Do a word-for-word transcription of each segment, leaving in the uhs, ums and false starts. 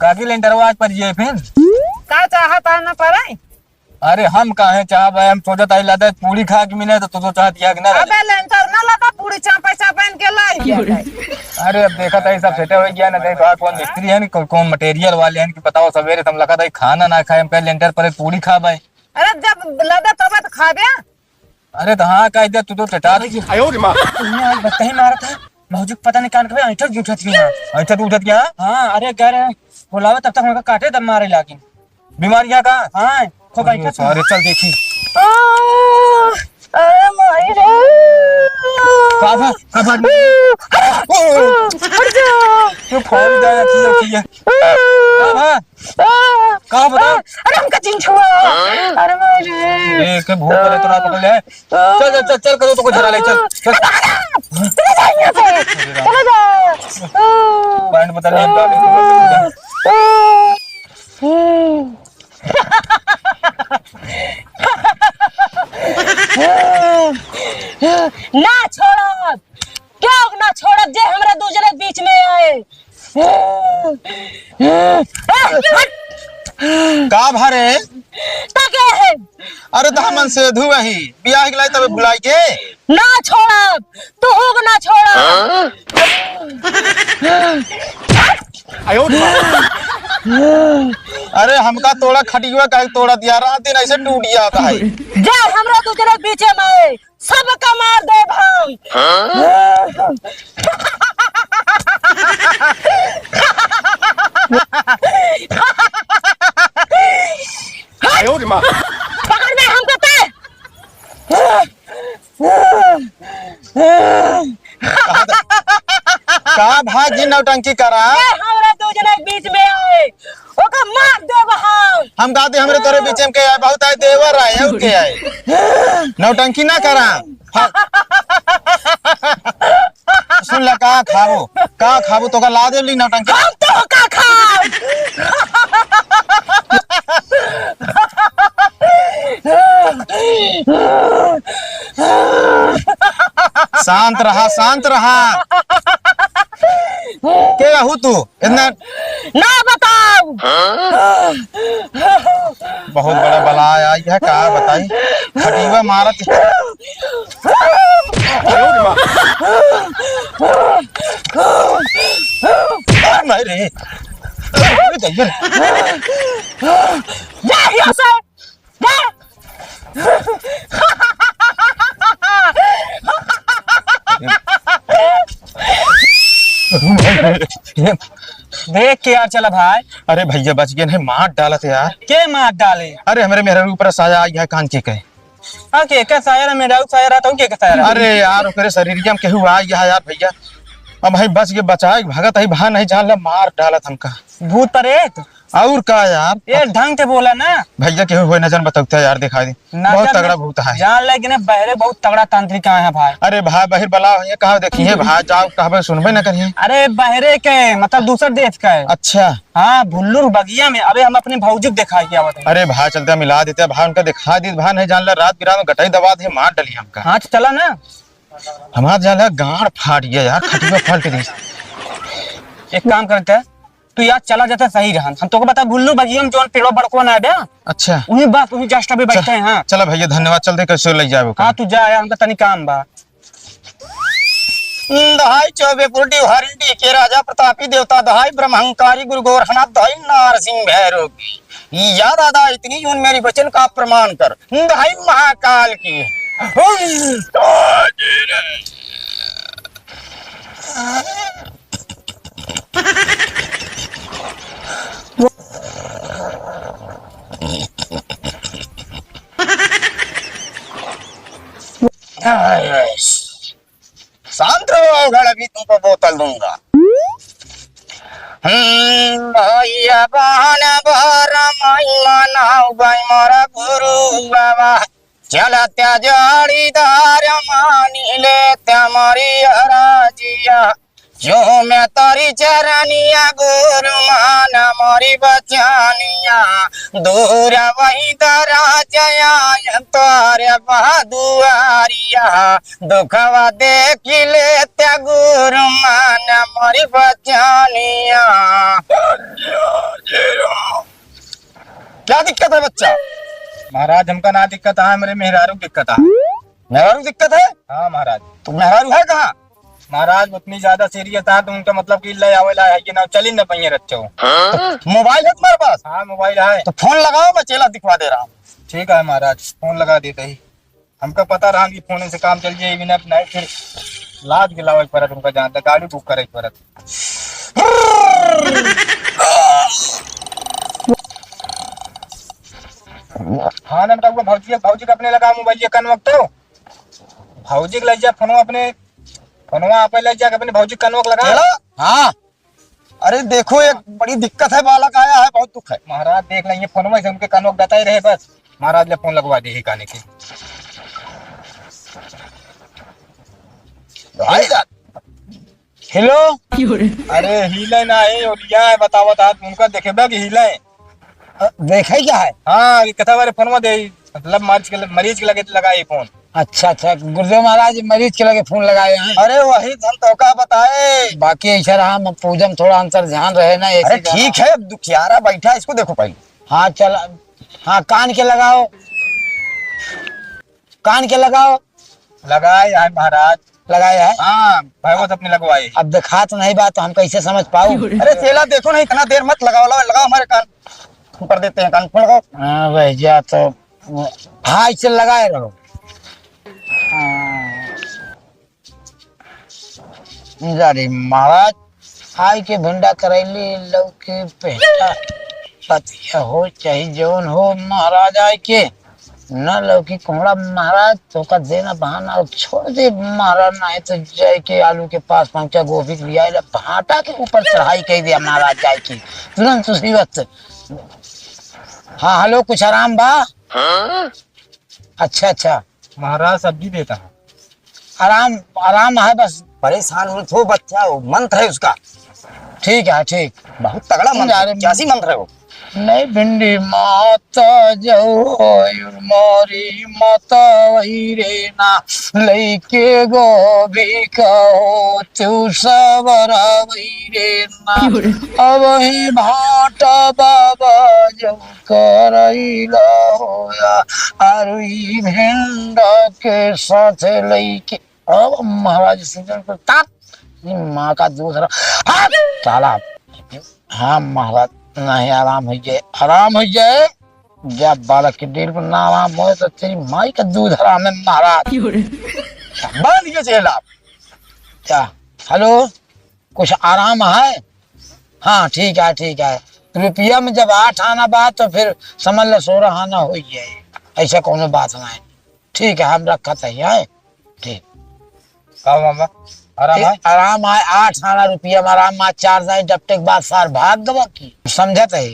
काकी, लेंटरवा आज पर ये फिर? का चाहत है ना परे? अरे हम काहे चाहब, हम सोचत आई लदे पूड़ी खा के मिले तो तू तो चाहत या कि ना लदे? अबे लेंटर ना लदा, पूड़ी चापे चापे इनके लाई गया है। अरे अब देखत है सब सेटे हो गया ना, देखा कौन मिस्त्री है कि कौन मटेरियल वाले हैं कि बताओ, सवेरे से हम लगा था खाना ना खाए, हम कहे लेंटर पर एक पूड़ी खा भाई। अरे जब लदा तब तो खा दे। अरे तो हाँ कह दे, तू तो टटा। आयो रे माँ। तुमने आज बत्ता ही मारा था, भौजी को पता नहीं कान कबे ऐंठत उठत गया। ऐंठत उठत गया? हाँ, अरे कह रहे हैं, बुलावे तब तक हमका काटे तब मारे लागिन। बीमारियां का? हाँ, खूब अरे, बैठा था। अरे, चल देखी। आ, अरे माई रे। का भा? का भा? हट जा। तू फोड़ दे, की, की है? का भा? का बता? अरे हमका जिन छुआ। अरे माई रे। ए, के भूत करे तोरा पकड़ ले। चल, चल, चल, चल, करो तो कुछ हरा ले, चल, चल। चला जा यहाँ से। चला जा। पैंट बदल ले, हम डालेंगे। ना छोड़ब, क्यों ना छोड़ब जे हमरा दू जने बीच में आए। का भा रे? त के है? अरे त हमन सेधु अही, बियाह के लाई तबे भुलाई के। ना छोड़ब, तू हो ना छोड़ब। आयो रे माँ। अरे हमका तोड़ा खटिया काहे तोड़ा दिया, रात दिन ऐसे टूट जाता है। जा हमरा दूसरे बीचे में सबका मार देब हम। आयो रे माँ। पकड़ बे हमको ते। का भा जी नौटंकी करा? ए, हमरा दू जना के बीच में आए, ओका मार देब हम। हम कहते हमरे तोरे बीच में के आए, बहुत आए देवर आए, और के आए? नौटंकी ना करा। हाँ। सुन ला, का खाबो, का खाबो, तोका ला देली नौटंकी। हम तो का खाब? शांत रहा, शांत रहा। के रहू तू? इतना ना बताओ। बहुत बड़ा बला आया है, का बताई? खटीवा मारत। नहीं रे। अरे दैया। जा यहाँ से। जा। देख के यार चला भाई। अरे भैया बच गए नहीं, मार डालत यार। के मार डाले? अरे हमरे मेहरारू ऊपर साया आई है कान के कहे। हाँ, के, के साया रे, मेहरारू साया रहता हूँ, के, के साया रहता? अरे यार, ओकरे शरीरिया में केहू आ गया है यार भैया। अब भाई बच के बचाए, भगत है, भा नहीं जान ले, मार डालत हमका। भूत प्रेत? और का यार? ये ढंग से बोला ना। भैया केहू होए नजर बतौते यार, दिखाई दे। नजर बहुत तगड़ा में भूत है। जान ले कि ना, बहरे बहुत तगड़ा तांत्रिक आए हैं भाई। अरे भाई, बहिर बला है, कहाँ देखी है भाई, जाओ कहबे सुनबे न करिए। अरे बहरे के, मतलब दूसर देश का है। अच्छा। हाँ, भुल्लुर बगिया में। अबे हम अपने भौजी को दिखा के आवत हैं। अरे भाई, चलते मिला देते भाई, उनका दिखा दी भाई, नहीं जान ला, रात बिरात में गटाई दबा दे, मार डली हमका। हाँ, तो चला ना। हमार जान ला गांड फाट गया यार, खटिया पलट गई। एक काम करते हैं, तू यार चला जाता सही रहन। हम तोको बता, भुल्लुर बगिया में जौन पेड़वा बड़कवा ना आवे, अच्छा। वहीं बस, वहीं just अभी बैठते हैं, हाँ। चला भैया, धन्यवाद, चलते कैसे ले जाए ओका। हाँ, तू जा यार, हमका तनी काम बा। दहाई चौबे पुरडी हरिंडी के राजा प्रतापी देवता, दहाई ब्रह्मंकारी गुरु गोरखनाथ, दहाई नारसिंह भैरव की। या दादा, इतनी जून मेरी वचन का प्रमाण कर। दहाई महाकाल की। शांत रहो, अवघड़, अभी तुमको बोतल दूंगा। हम्म, भैया बहन भर माई मनाओ भाई मोरा गुरु बाबा। चलत्या जोड़ीदार मानी लेत्या मरिया राजिया। चूमे तोरी चरनिया गुरु मान मोरी बचनिया, दूर वही दराज आयन तोरे बा दुआरिया, दुखवा देखि लेते गुरु मान मोरी बचनिया। क्या दिक्कत है बच्चा? महाराज, हमका ना दिक्कत है, हमरे मेहरारू क दिक्कत है। मेहरारू दिक्कत है? हाँ महाराज। तो मेहरारू है कहाँ? महाराज, उतनी ज्यादा सीरियस है तो उनका मतलब कि ले आवे ला है कि ना, चली न पहिए रच्चो। हाँ? तो मोबाइल है तुम्हारे पास? हाँ, मोबाइल है। तो फोन लगाओ, मैं चेला दिखवा दे रहा हूँ। ठीक है महाराज, फोन लगा देते ही। हमका पता रहा कि फोन से काम चल जाए, बिना नहीं फिर लाद के लावे के पड़त, उनका जानता, गाड़ी बुक करे के पड़त। हाँ नंदुआ, भौजी, भौजी के अपने लगा मोबाइल, ये कनवा तो भौजी के लग जा फोनवा अपने, फोनवा आपे लग जा के अपने भौजी के कनवा के लगा। हेलो? हाँ। अरे देखो, एक बड़ी दिक्कत है, बालक आया है, बहुत दुख है। महाराज देख लेंगे, फोनवा से उनके कनवा के बताए रहे बस। महाराज ले फोन लगवा दे ही काने के। भाई जा। हेलो। अरे हिले ना है, और क्या है बतावत हाथ उनका देखे बा कि हिले। अ, देखे क्या है? हाँ, ये कथा बारे फोनवा दे, मतलब मरीज के, मरीज के लगे लगाए फोन। अच्छा, अच्छा, गुरुदेव महाराज मरीज के लगे फोन लगाए हैं। अरे वही धन तो का बताए। बाकी ऐसा रहा, हम पूजा में थोड़ा अंतर ध्यान रहे ना, ऐसे अरे जाना। ठीक है, अब दुखियारा बैठा है, इसको देखो पहले। हाँ, चल, हाँ, कान के लगाओ, कान के लगाओ। लगाए है महाराज। लगाए है? हाँ, भगवत अपने लगवाए। अब दिखात नहीं बा तो हम कैसे समझ पाऊ? अरे चेला देखो ना, इतना देर मत लगाओ, लगाओ, लगाओ हमारे कान ऊपर देते हैं, कान पर लगाओ। हाँ भैया, तो हाँ, इसे लगाए रहो। हाँ। जा रे महाराज, आइ के भिंडा करैली लौकी पेटा पतिया हो चाहे जौन हो महाराज, आइ के न लौकी कोहड़ा महाराज, तोका देना बहाना अब छोड़ दे महाराज, नाहीं तो जाए के आलू के पास पहुंचा, गोभी के लियाए ला, भाटा के ऊपर चढ़ाई कइ दिया महाराज जाए के तुरंत उसी वक्त। हाँ हेलो, कुछ आराम बा? हाँ? अच्छा, अच्छा। महाराज सब्जी देता है। आराम, आराम है बस। परेशान मत हो बच्चा, वो मंत्र है उसका। ठीक है, ठीक। बहुत तगड़ा मंत्र है। अरे, कैसी मंत्र है वो? नहीं भिंडी माता जाओ, मोरी माता वही रे ना, लइके गोभी का हो, तू सवरा वही रे ना। अब ही भाटा बाबा जाओ, करैला होया, आरु ई भेंडा के साथ लइके। अब महाराज सिंचन को तात, ई माँ का दूध हरा, हाँ, साला। हाँ महाराज, नहीं आराम होइ जाए, आराम होइ जाए। जब बालक के दिल पर ना आराम होए तो तेरी माई का दूध हराम है महाराज। बांध के चेला। क्या? हेलो? कुछ आराम है? हाँ, ठीक है, ठीक है। रुपया में जब आठ आना बा, तो फिर समझ लो सोरह आना होइ जाए। ऐसा कौनो बात ना है। ठीक है, हम रखत है, हैं? ठीक। का बाबा? आराम है? आराम है, आठ आना रुपया में आराम है, चार दाई डपटे के बाद सार भाग गवा की। समझत है?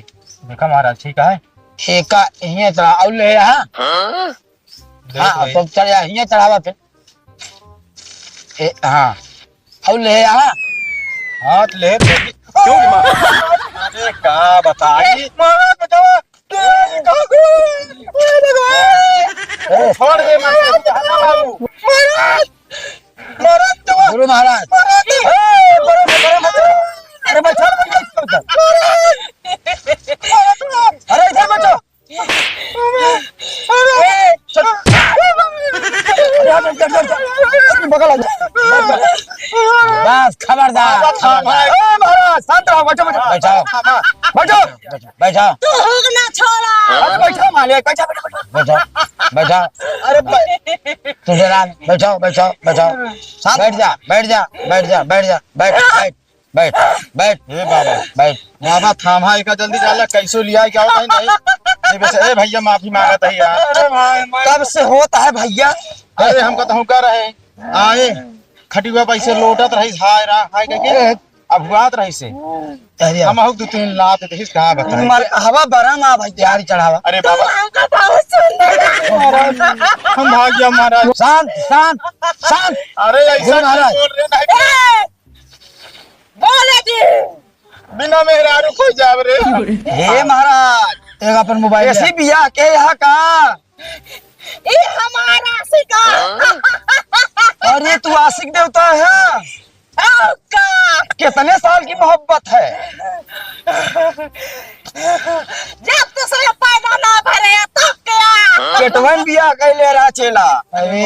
देखा महाराज, ठीक है। एका, इहे तरह, और ले, हाँ? हाँ, तो चल जा, हियाँ चढ़ावा फिर। ए, हाँ। और ले आ। हाँ, तो ले, ले। क्यों रे माँ? अरे, का बताई? महाराज, बचाओ। ए, छोड़ दे, मार के, हटा बाबू। महाराज, महाराज, बचाओ। गुरु महाराज। महाराज, ए, बड़े, बड़े, बड़े। अरे, बचाओ, बचाओ, बचाओ। महाराज, महाराज, बचाओ। अरे, इधर बचाओ। बस, खबरदार, खबरदार। ए, महाराज, शांत रहो, बैठो, बैठो। बैठो। बैठो। तू हुक ना छोड़ा। अरे, बैठो, मालिक, बैठो, बैठो, बैठो। बैठो, बैठो। अरे, बै- तू जरा बैठो, बैठो, बैठो। शांत बैठ जा, बैठ जा, बैठ जा, बैठ जा, बैठ, बैठ। बैठ, बैठ। ए बाबा, बैठ। बाबा, थामा एका जल्दी, जाला, कैसो लिया, क्या होता है, नहीं? ए, वैसे, ए भैया, माफी मांगत है यार। अरे भाई, मैं कब से होता है भैया? अरे, हम कहता हूँ, कर रहे, आए, खटिया पे ऐसे लोटत रही, हाय रा, हाय कह के, अब हुआत रही से। अरे हम आउक दो तीन लात देहिस, कहाँ बताई? मर हवा बरम आ भाई, तैयारी चढ़ावा। अरे बाबा। हमका बहुत सुंदर। हम भाग गया महाराज। शांत, शांत, शांत। अरे, ऐसा गुरु महाराज। क्यों बोल रहे हैं? नहीं। बोले जी। बिना मेहरारू खोज जाब रे। हे महाराज, एक अपन मोबाइल ऐसी दे। बियाह के यहाँ का? ई हमारा आशिका। अरे, तू आशिक देवता है? और का? कितने साल की मोहब्बत है? जब दूसरे पैदा ना भरे, तब क्या? पेटवन बियाह कैले रहा चेला। अरे,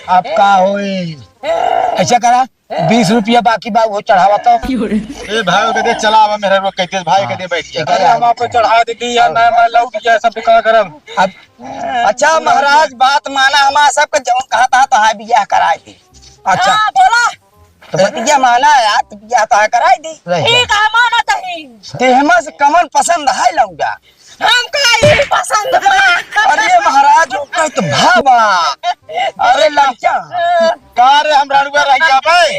अब का होई? ऐसा करा, बीस रुपया बाकी बा, वो चढ़ावा तो। ए भाई, ओके दे, चला आवा, मेहरारू के दे, भाई के दे, बैठ जा। अरे, हम आपको चढ़ा देती यार, मैं, मैं लौट गया, सब का करब। अब, अच्छा महाराज, बात माना, हमारा सबके जौन कहा था, तो हाँ, बियाह कराए दी। अच्छा। हाँ, बोला। तो बतिया माना यार, तो बियाह तो कराए दी। रह जा। ठीक है, माना तही। ते हमा से कमन पसंद है लौंडा। हमका ई पसंद बा। अरे महाराज, ओकर तो भावा। अरे लड़का। का रे, हम रड़ुआ रह गया भाई?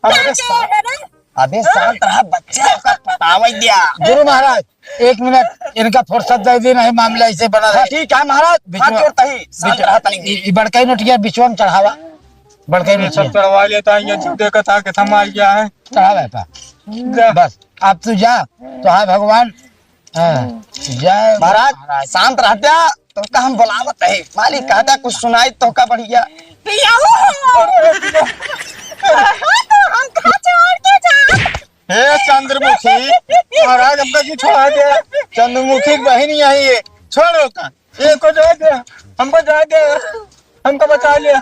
अबे का सा-, कहे रे? अबे शांत रहा बच्चा, ओकर पटावै दिया। गुरु महाराज, एक मिनट, इनका फुर्सत दे दी, नहीं मामला ऐसे बना हाँ, रहे। ठीक है महाराज, हाथ बिचवा-, जोड़ता ही, शांत बिचवा-, रहा तनी। ई, ई बड़का ही नोटिया बिचवा में चढ़ावा, बड़का ही ये सब नोटिया। चढ़वा लेता है, ये जीव देखा था कि थमा गया है। चढ़ावा है पा। जा। बस, अब तू जा, तो हाँ भगवान हाँ, जय महाराज, महाराज। शांत रहत्या, तोहका हम बुलावत है। मालिक कहता कुछ सुनाई तोहका बढ़िया। पियाऊ हो। तो हमका छोड़ के जा। हे चंद्रमुखी, महाराज हमका क्यों छोड़ा दे? चंद्रमुखी की बहिन यही है, छोड़ ओका। ये को जाए दे, हमको जाए दे, हमको बचा लिया।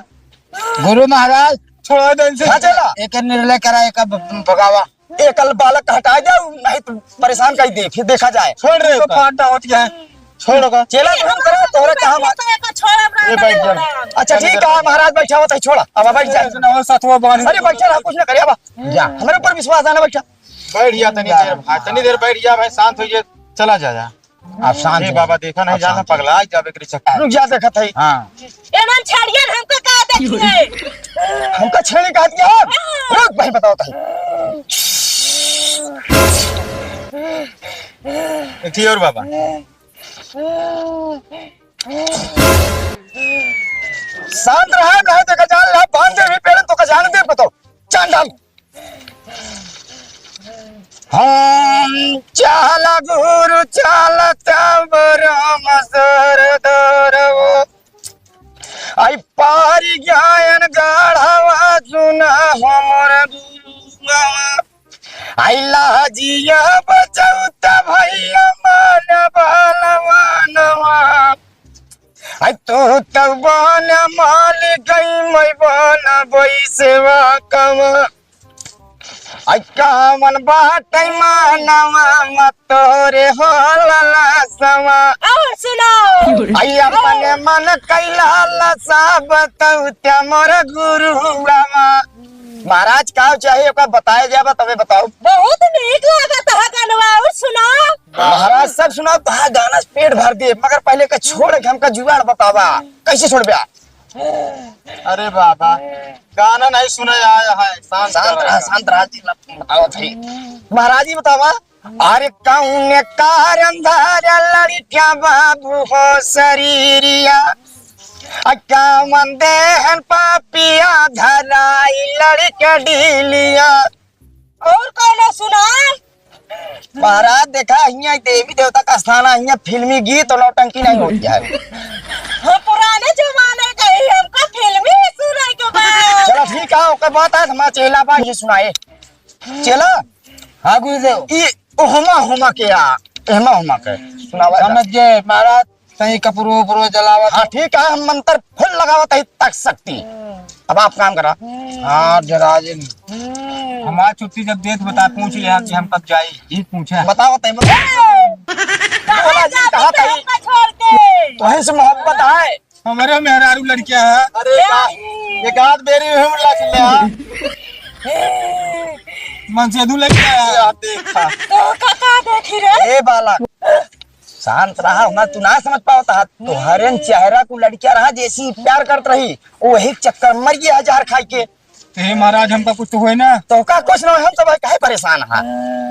गुरु महाराज, छोड़ा दे इनसे। हाँ, चला। एक निर्णय करा, एक ब-, भगावा। एकल बालक हटाए दे, नहीं तो परेशान कर दे, फिर देखा जाए। छोड़ रे तो ओका। फाटा होत गया है। छोड़ ओका। चेला ग्रहण करो, तोहरे कहाँ बात। तो एक छोड़ा, ए, बैठ जा। अच्छा, ठीक है, महाराज बैठा होता है, छोड़ा। अब बैठ जा। सुनाओ, सतवा बानी। अरे, बैठा रहा, कुछ ना करे, अब। जा। हमारे ऊपर विश्वास है ना, बैठा। बैठ जा, तनी देर, हाँ, तनी देर बैठ जा भाई, शांत हो जा, चला जा, जा। आप शांत ए हो। बाबा, देखा नहीं आप जाना, शांत हो। पगला जाबे के चक्कर। रुक जा, देखत है। हाँ। एनन छड़ियन हमका का देखिए? हमका छेड़ी कहा दिया? हाँ। रुक भाई, बताओ तनी। एक थी और बाबा। शांत रहा, नहीं देखा जान रहा, बांध दे भी पेड़ तो का जान दे बताओ। चांडाल। हम चाल गुरु चाल तब राम सर दरवो। आई पारी ज्ञान गाढ़वा सुना हमर गुरु बाबा। आई लाजिया बचौत भैया मान बालवानवा। आई तू तब बन मालिक, मैं बन बैसेवा कमा। आई कामन बाटै मानवा मत तोरे होला लासवा। और सुनाओ। आई अपने मन कैला लसा बतौत्या मोर गुरुआवा। महाराज का चाहे ओका बताए जाबा तबे बताओ। बहुत नीक लागत है गनवा, और सुनाओ। महाराज सब सुनाओ, तोहार गाना से पेट भर दे, मगर पहले का छोड़ के हमका जुगाड़ बतावा, कैसे छोड़बे? अरे बाबा, गाना नहीं सुने आया है, शांत शांत रहा। रहा, शांत रहा जी, बतावत है। महाराज जी बतावा, अरे कौन कारण धारा लड़किया बाबू हो शरीरिया, आ कामन देहन पापिया धराई लड़का डीलिया। और कौनो सुना? महाराज देखा, हियाँ देवी देवता का स्थान है, हियाँ फिल्मी गीत और नौटंकी नहीं होती है। हम पुराने जमाने के ही, हमका फिल्मी सुनाई के बा। चला ठीक है, ओकर बात है, हमारा चेला बा, ये सुनाए। चेला? हाँ गुरुदेव। ई ओहमा होमा के आ, एहमा होमा के। सुनावा जा। समझ गए महाराज, सही कपड़ो उपरो जलावत। हाँ ठीक है, हम मंत्र फुल लगावत है तक शक्ति। अब आप काम करा। हाँ जराजिन। हमार छुट्टी जब देत बता, पूछ लिया कि हम कब जाई, ई पूछा। बताओ तै, बताओ। बोला जी, कहाँ तई? हमका छोड़ के। तोहे से मोहब्बत है। हमारे मेहरारू लड़किया है। अरे का, एक आध बेरी हम लख ले। मन से दू लड़किया है। या देखा। तो का, का देखी रे? ए बालक, शांत रहा, हमार तू ना समझ पावत हा। तोहरे चेहरा को लड़किया रहा जैसी प्यार करत रही, वही चक्कर मर गया हजार खाई के। हे महाराज, हमका कुछ तो होए ना। तोहका कुछ ना होए, हम सब काहे परेशान हा?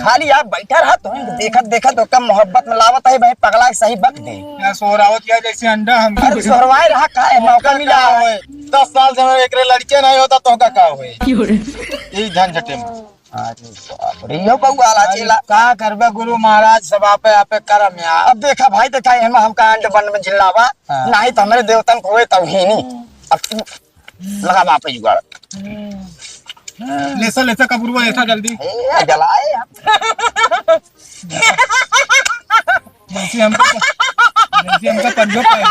खाली आप बैठा रहा, तो देखत देखत ओका मोहब्बत में लावत है भाई, पगला के सही बक दे। या सोरावत या जैसे अंडा हम। अरे सोरवाए रहा, काहे मौका मिला? का होए? दस साल से मेरे एकरे लड़के नहीं होता, तोहका का होए? क्यों रे? यही झंझटे में। अरे बाप रे, यो बउआ आला अरे चेला। का करबे गुरु महाराज, सब आपे आपे करम यार। अब देखा भाई, देखा एमा हमका अंड बंड में झिल्लावा, हाँ। नाही तो हमरे देवतन को होए तौहीनी। अब तू लगा बाप जुगाड़। लेसा, लेसा कबुरुआ, लेसा जल्दी। ए, जलाए हम। जैसे हमका, जैसे हमका पंजो पाए।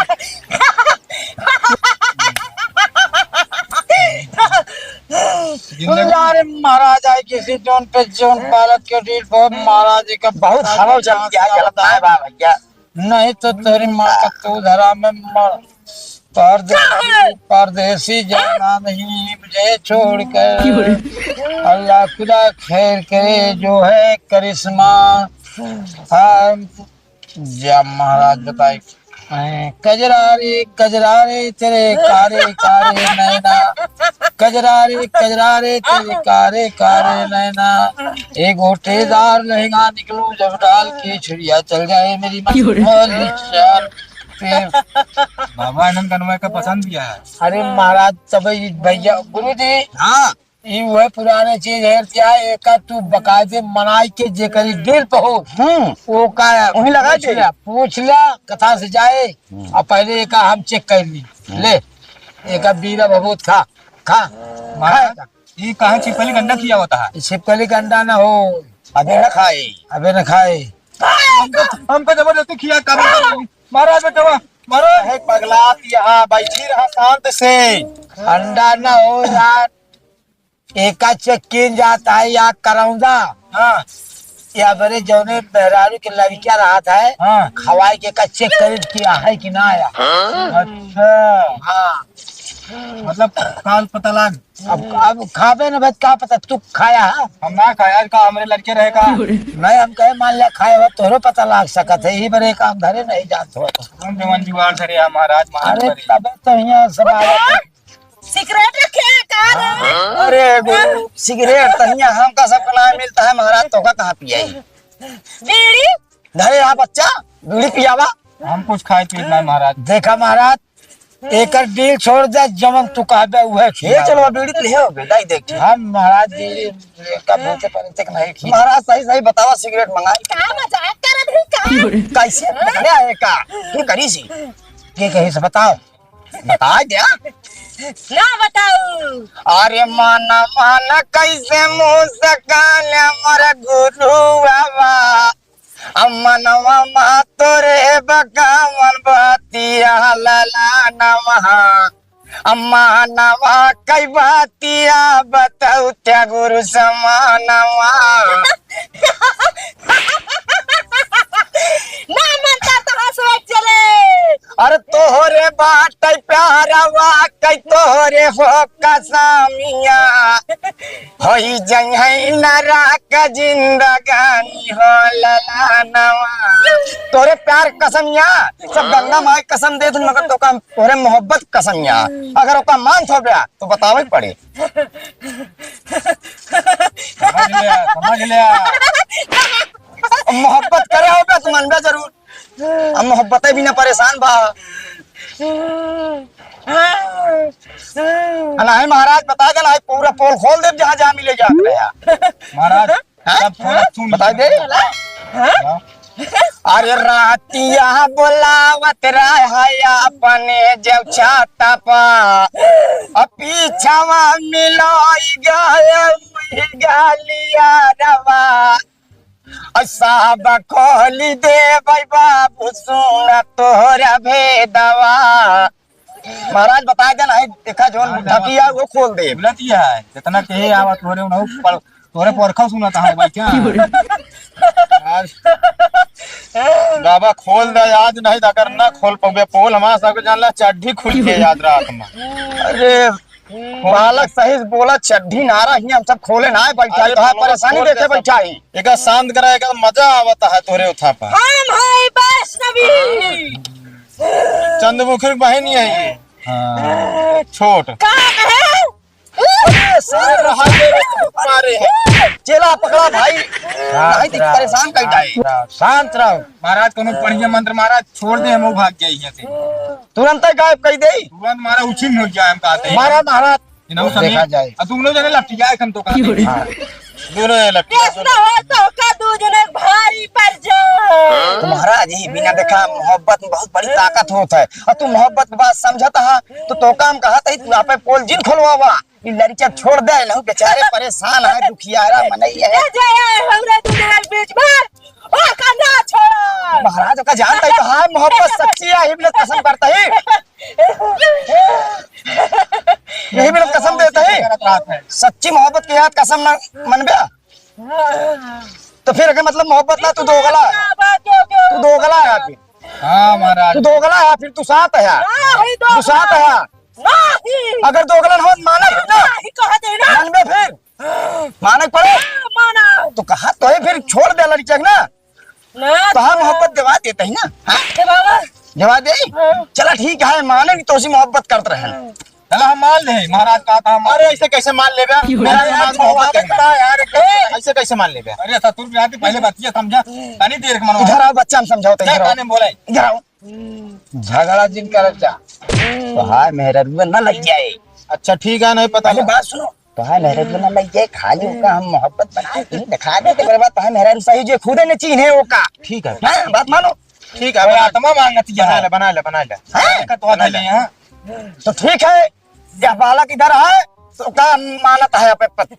जिंदगी अरे महाराज आए किसी जौन पे जौन पालक के डील पर महाराज जी का बहुत हवा चल गया, गलत है बा भैया। नहीं तो तेरी माँ का तू धरा में मर। परदेसी, परदेसी जाना नहीं मुझे छोड़कर। अल्लाह खुदा खैर करे जो है करिश्मा। हाँ, जय महाराज बताए। हैं, कजरा रे, कजरा रे, तेरे कारे, कारे नैना। कजरा रे, कजरा रे, तेरे कारे, कारे नैना। एक गोटेदार लहंगा निकलूं जब डाल के छुरिया चल जाए मेरी माँ। क्यों रे? बोली चाल पे। बाबा आनंद कनवा का पसंद किया है। अरे महाराज, तब ये भैया, गुरु जी। हाँ। ई वह पुराने चीज है, क्या एका तू बकायदे मनाई के जेकरी दिल पे हो, हम्म। वो का वहीं लगा दे। पूछ ला, पूछ ला, कथा से जाए, हम्म। और पहले एका हम चेक कर ली। हम्म। ले, एका बीरा भभूत खा, खा, खा महाराज, एका। ये कहाँ छिपकली का अंडा खिया होता है? ये छिपकली का अंडा ना हो। अबे ना खाए। अबे ना खाए। हमको, हमको जबरदस्ती खिया, कब महाराज बचावा, महाराज। है पगला, यहाँ बैठी रहा शांत से। अंडा ना हो यार। एका चेक कीन जात है या करौंदा। हाँ। या बरे जौने मेहरारू के लड़किया रहत है, हाँ। खवाई के एका चेक करी कि आया है कि ना आया। अच्छा। हाँ। मतलब, काल पता लाग। अब, अब खाबे न भाई, का पता तू खाया है? हम ना खाया, आज का हमरे लड़के रहे का? नहीं, हम कहे मान लिया खाए हो, तोहरो पता लाग सकत है, यही बरे काम धरे नहीं जात हो। हम जवन जुगाड़ धरे हैं महाराज, मान अरे, पड़े। तबे तो यहाँ सब आया। सिगरेट रखे हैं का रे? अरे गुरु, सिगरेट तो हियाँ हमका सबका ना मिलता है महाराज, तोका कहाँ पियाई? बीड़ी? धरे रहा बच्चा, बीड़ी पियावा। हम कुछ खाए पीत ना महाराज। देखा महाराज, एकर डील छोड़ दे, जवन तू कहबे उहे ये खियावा। चलो बीड़ी तो ले हो बे, दाई देख। हम महाराज जी का भूखे परे तक नहीं खी। महाराज सही सही बतावा, सिगरेट मंगाई। का मजाक करत है का? कैसे पकड़े आए का? तू करी सी? के कही से बताओ। बता दे। ना बताऊ। अरे माना माना कैसे मुस्कान हमर गुरु बाबा। अम्मा नवा मा तोरे बकावन बातिया लला नवा। अम्मा नवा कई बातिया बताऊ त्या गुरु समानवा। ना मनता तो हंसवे चले। अरे तोहरे बाटे प्यारवा, कई तोहरे हो कसमिया। होई जइहै नरक जिंदगानी हो ललनवा। तोहरे प्यार कसमिया, सब गंगा माई कसम देत हन, मगर तोका तोहरे मोहब्बत कसमिया। अगर ओका मान थोबे, तो बतावे पड़े। समझ लिया, समझ लिया। मोहब्बत करे होबे तो मनबे जरूर। हम मोहब्बत बिना परेशान बा। आ, नहीं महाराज, बता देना, पूरा पोल खोल दे, जहाँ जहाँ मिले जात रहे। महाराज, हाँ? सब थोड़ा सुन बता दे। हाँ? अरे रातिया बोलावत रहे अपने जब छाता पा, अब पीछावा मिलोई गए गालिया रवा। अ, साहब खोली दे भाई बाबू, सुन तोहरा भेदवा। महाराज बता देना है, देखा जौन हाँ, बुढ़ा हाँ। किया वो खोल दे। गलत ही है, जितना कहे आवा तोहरे उन्हों पर, तोहरे परखा सुनत है भाई क्या? आज बाबा खोल दे आज, नहीं तो अगर ना खोल पावे पोल, हमारा सब जान ला चड्ढी खुल के याद रात में। अरे बालक सही से बोला, चड्ढी नारा ही हम सब खोले ना है, बैठा अरे है, तोहार बोला, परेशानी खोल देखे दे सब। बैठा ही। एका शांत करा, एका मजा आवता है तोरे उठा पा। हम है वैष्णवी। चंद्रमुखी की बहन ही है ये। हाँ। छोट। का है? मारे हैं। चेला पकड़ा भाई, शांत नहीं तो रहो, परेशान कर शांत जाए। रहो, शांत रहो। महाराज, कोनो बढ़िया मंत्र महाराज, छोड़ दे, हम भाग जाए यहाँ से। तुरंत गायब कर दे। तुरंत मारा उछिन हो जाए, हम कहते हैं। मारा महाराज। इन्हों देखा समय जाए। अब दोनों जने लपटिया है, हम तो कहते हैं। हाँ। दोनों जने लपटिया। कैसना हो तो का दो जने भारी पड़ जाओ। तो महाराज, ये बिना देखा मोहब्बत में बहुत बड़ी ताकत होत है। और तू मोहब्बत की बात समझत हा, तो, तो काम कहा था, तू यहाँ पे पोल जिन खोलवावा। ई लड़किया छोड़ दे, लहू बेचारे परेशान है, दुखियारा मनई है। ए, जे है हमरा दू जने के बीच में, ओ का ना छोड़ा। महाराज, ओका जानता ही तो है, मोहब्बत सच्ची है, यही मिलत कसम करता ही। यही मिलत कसम देता ही। सच्ची मोहब्बत के याद कसम ना मनबे। तो फिर अगर मतलब मोहब्बत ना, तू दोगला है। तू दोगला है फिर। हाँ महाराज। तू दोगला है, फिर तू साथ है। हाँ, ही दोगला। तू साथ है। नहीं। अगर दोगलन होत मानब ना। नहीं, कह दे ना। मनबे फिर। मानक पड़े। माना। तो कहा तो है फिर छोड़ दे लड़किया के ना। ना। तो हाँ, मोहब्बत जवा देते ही ना। हाँ? ए बाबा। जवा दे। हाँ। चला ठीक है, माने कि तोसी मोहब्बत करत रहे। हाँ। चला हम मान ले, महाराज कहा था हम। अरे ऐसे कैसे मान लेबे? क्यों? मेरा अरे यार, दिमाग मोहब्बत छोड़वा करता है यार, ए! ऐसे कैसे मान लेबे? अरे ससुर के आके पहले बतिया समझा। तनी देर के मनो। इधर आओ बच्चा, हम समझाओ तो जा, इधर आओ। काने में बोले। इधर आओ। झगड़ा जिन करत जा। तो हाय मेहररुआ ना लग जाए। अच्छा ठीक है, नहीं पता पहले लगा। बात सुनो। तो हाय मेहररुआ ना लग जाए, खाली ओका हम मोहब्बत बना के दिखा दे, तेरे बाद तो हाय मेहररुआ सही जे खुदे न चीन्हे ओका। ठीक है। हैं, बात मानो। ठीक है, कोई बना। आत्मा मांगत ही बना है। ले, बना ले, बना ले। हैं? का तो बना ले। नहीं है। तो ठीक है, यह बालक इधर है, तो का मानत है अपने पति।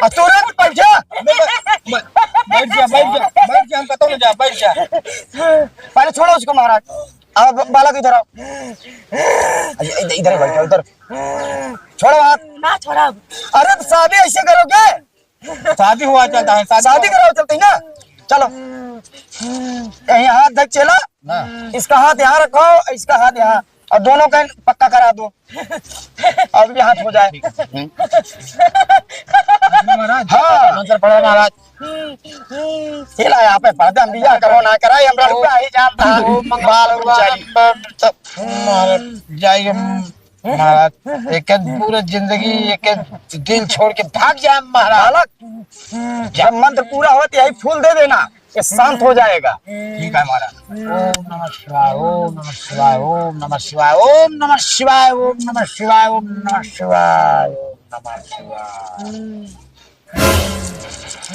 और तुरंत बैठ जा। मैं, मैं, मैं, बैठ जा, बैठ जा, बैठ जा, हम कहता हूँ जा, बैठ जा। पहले छोड़ो उसको महाराज। अब बालक इधर आओ। इधर, इधर बैठो, इधर। छोड़ो हाथ। ना छोड़ा। अरे तो शादी ऐसे करोगे? शादी हुआ चलता है, शादी शादी हुआ। कराओ चलते हैं ना। चलो। यही हाथ धर चेला। हाँ। इसका हाथ यहाँ रखो, इसका हाथ यहाँ, और दोनों का पक्का करा दो। अब ये हाथ हो जाए। महाराज, हाँ। मंत्र पढ़ो महाराज। चेला यहाँ पे पढ़ते, हम बियाह करो ना कराए, हमरा रुपया ही जानता है। ओम मंगल बाल भगवान उच्चारी। पर तब महाराज जाइए। महाराज, एक एक पूरा जिंदगी एक एक दिल छोड़ के भाग जाए महाराज। बालक, जब मंत्र पूरा हो तो यही फूल दे देना, ये शांत हो जाएगा। ठीक है महाराज। ओम नमः शिवाय, ओम नमः शिवाय, ओम नमः शिवाय, ओम नमः शिवाय, ओम नमः शिवाय, ओम नमः शिवाय, ओम नमः शिवाय।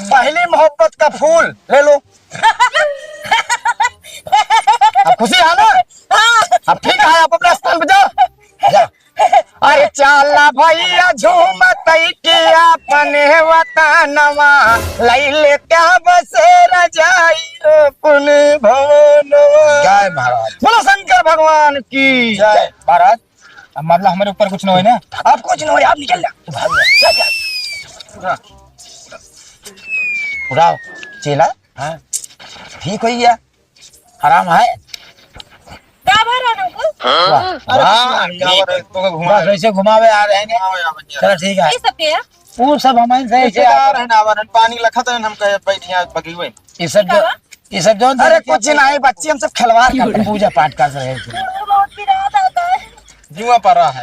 पहली मोहब्बत का फूल ले लो। अब खुशी है ना? हाँ। अब ठीक है, आप अपने स्थान पे जाओ। जा। अरे चाला भैया झूमत के अपने वतनवा, लई ले क्या बसेरा जाई अपने भवनवा। जय महाराज। बोलो शंकर भगवान की जय। महाराज, अब मतलब हमारे ऊपर कुछ ना होए ना? अब कुछ ना होए, आप निकल जा। तू भाग जा। जा, जा। उड़ाओ, चेला। हाँ। ठीक हो गया। आराम है। का भा रहा हमको? वाह, अरे वाह, कुछ नहीं, ठीक है। तो घुमा बस रहे। ऐसे घुमावे आ रहे हैं। घुमावे आ रहे हैं। चलो ठीक है। ये सब क्या है? वो सब हमारे से ऐसे रिश्तेदार हैं ना, हमारे पानी लखत हैं, हम कहे बैठिया बगीवे। ये सब जो, ये सब जो अरे कुछ नहीं बच्ची, हम सब खिलवाड़ करते हैं, पूजा पाठ कर रहे थे। बहुत पिरात आता है। जुआ पड़ रहा है।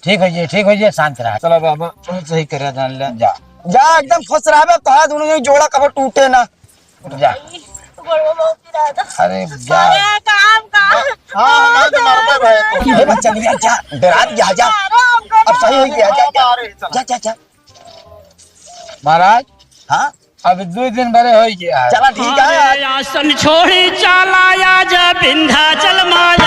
ठीक हो जी, ठीक हो जी, शांत रहा। चलो बाबा, सही करे जान ले। जा, जा एकदम खुश रहबे, तोहार दोनों के जोड़ा कबो टूटे ना। जा। गोड़वा बहुत पिरात है। अरे जा। अरे काम का। हाँ, हाँ, हाँ, तो मरबे भाई तू। ये बच्चा नहीं, जा, डरा दिया, जा। अब सही हो गया, जा, जा। जा, जा, जा। महाराज, हाँ? अब दो दिन बड़े हो गया है। चला ठीक है। अरे आसन छोड़ी चाला आजा विंध्याचल माई।